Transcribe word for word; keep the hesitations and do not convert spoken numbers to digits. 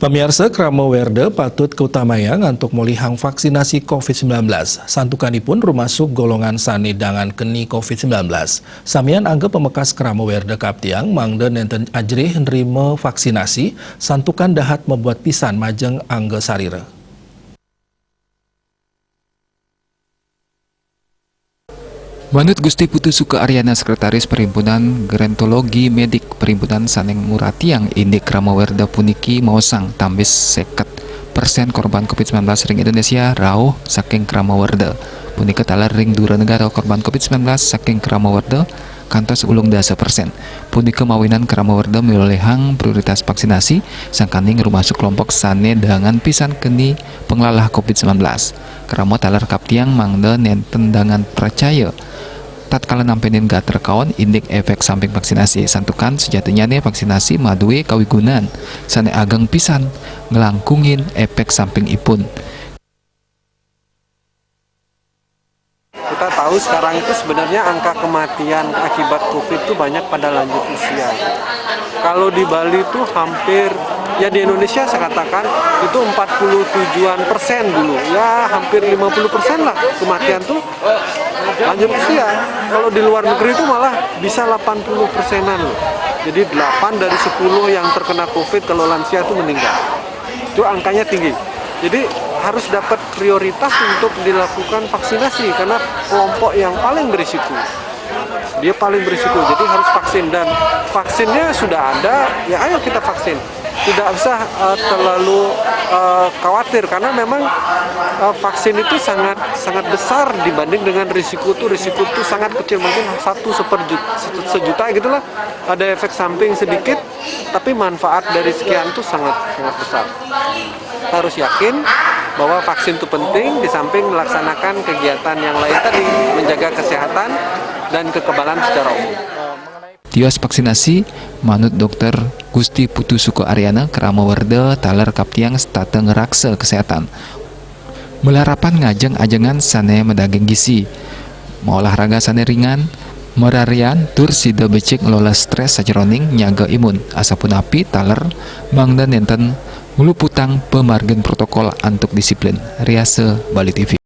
Pamiarsa, Krama Werda patut kautamayang antuk molihang vaksinasi covid sembilan belas. Santukanipun rumasuk golongan sané dangan keni covid sembilan belas. Samian angga pamekas Krama Werda kaptiang mangda nénten ajrih nrima vaksinasi, santukan dahat mabuat pisan majeng angga sarira. Manut Gusti Putu Suka Aryana, Sekretaris Perhimpunan Gerontologi Medik, perhimpunan sané nguratiang indik Krama Werda puniki maosang tambis seket persén korban covid sembilan belas ring Indonesia rauh saking Krama Werda. Punika taler ring dura negara korban covid sembilan belas saking Krama Werda kantos ulung dasa persén. Punika mawinan Krama Werda miwelehang prioritas vaksinasi, sangkaning rumasuk kelompok sané dangan pisan keni panglalah covid sembilan belas. Krama taler kaptiang mangda nénten dangan pracaya tatkala nampénin gatra kaon indik efek samping vaksinasi. Santukan sejatinnyané vaksinasi madué kawigunan sané ageng pisan nglangkungin efek sampingipun. Kita tahu sekarang itu sebenarnya angka kematian akibat covid itu banyak pada lanjut usia. Kalau di Bali itu hampir, ya, di Indonesia saya katakan itu empat puluh tujuan persen dulu, ya, hampir lima puluh persen lah kematian tuh lanjut usia. Kalau di luar negeri itu malah bisa delapan puluh persenan loh. Jadi delapan dari sepuluh yang terkena covid kalau lansia itu meninggal. Itu angkanya tinggi. Jadi harus dapat prioritas untuk dilakukan vaksinasi karena kelompok yang paling berisiko. Dia paling berisiko, jadi harus vaksin dan vaksinnya sudah ada, ya ayo kita vaksin. Tidak usah eh, terlalu eh, khawatir karena memang eh, vaksin itu sangat sangat besar dibanding dengan risiko tuh, risiko tuh sangat kecil, mungkin satu seperjuta, sejuta gitulah, ada efek samping sedikit, tapi manfaat dari sekian tuh sangat sangat besar. Kita harus yakin bahwa vaksin itu penting di samping melaksanakan kegiatan yang lain tadi, menjaga kesehatan dan kekebalan secara umum. Tios vaksinasi, manut Dokter Gusti Putu Suko Aryana, Krama Werda taler kaptiang setata ngraksa kesehatan. Malarapan ngajeng ajengan sané madaging gizi, maolahraga sané ringan, mararian tur sida becik ngelola stres sajeroning nyaga imun. Asapunapi taler mangda nénten ngluputang pamargin protokol antuk disiplin. Riasa, Bali T V.